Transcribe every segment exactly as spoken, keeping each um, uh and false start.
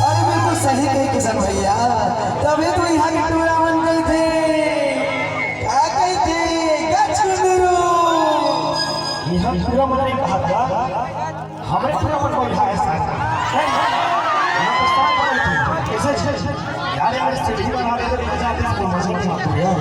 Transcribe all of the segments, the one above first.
अरे बिल्कुल सही कहे किशन भैया, तभे तो यहाँ के टूरा मन कहिथे, का कहिथे, गचकुंदरू। यहाँ टूरा मन नहीं कहा था, हमरे टूरा मन को यहाँ ऐसा है। नहीं, यहाँ तो साफ बात है। कैसे? यार, यार, सीढ़ी बना दे तो मजा आते, इसको मजा नहीं आता यार।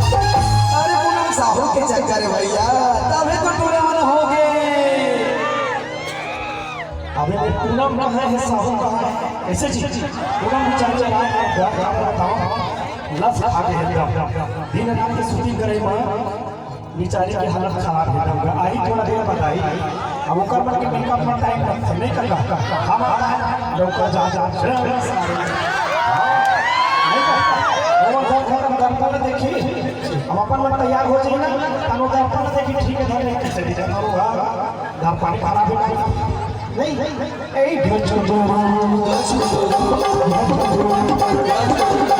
अरे पूनम साहू के चक्कर है भैया, तभी तो टूरा मन हो गए। अबे मैं पूनम कहाँ है, साहू कहाँ है? ऐसे जी, पूनम भी चाचा रात में घर का बताओ, लस खा के एकदम। दिन रात की shooting करे माँ, बेचारी की हालत खराब है एकदम। आई थोड़ा देर बताई, अब ओकर मन के makeup में time लगता है, नहीं करता। हम आता है, डॉक्टर जा, जा, जा, जा, सारे। नहीं करता। वो दर्पण, दर्पण देखी, हम अपन मन तैयार हो जाए ना, तनो दर्पण देखी, ठीक है, धीरे से भी जाना होगा। ना पानी खराब है, नहीं, नहीं, नहीं, ए, गच गच।